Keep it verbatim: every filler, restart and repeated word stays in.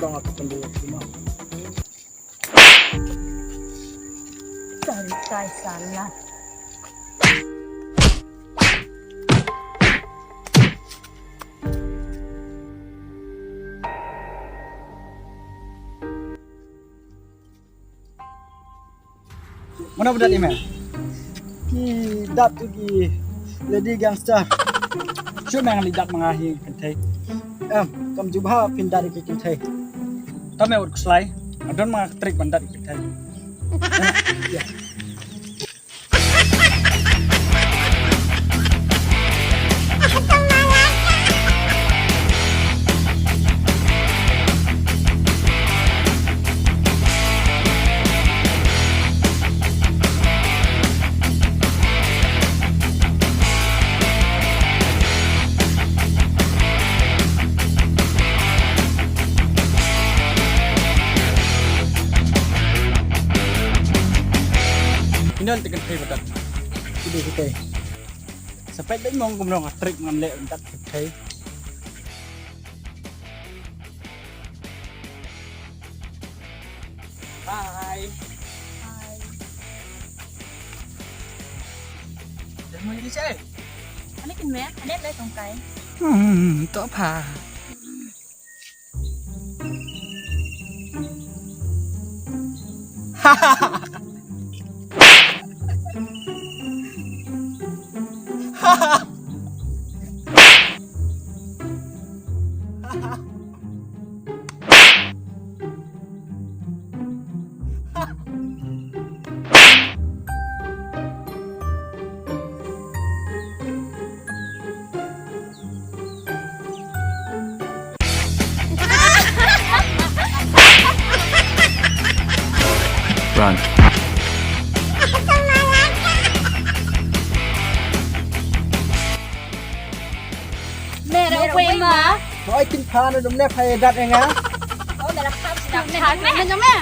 Kong aku kembali ke rumah. Cari tai sana. Mano ba dat ïa me? Ki dat tu ki lady gangster. Shu me ngan leit dat ma nga hi kynthei. Em, kam jubha phin dat ïa ki kynthei. Ta me wat khuslai. Nga don ma nga ka trick ban dat ïa ki kynthei. Em, ïa. Ina te kan pei batat. Ide kita. Sa peit beit mo kumno nga trick ngan leh batat. Bye. Bye. Dah mau jadi cai? Ani kin me, ani ada tongkai. Hmm, tak apa. Run. Mera upai ma. Oi, tin pha na dum ne pha ïa dat ïa nga. Oh, mera kham sida. Mera kham na jong me.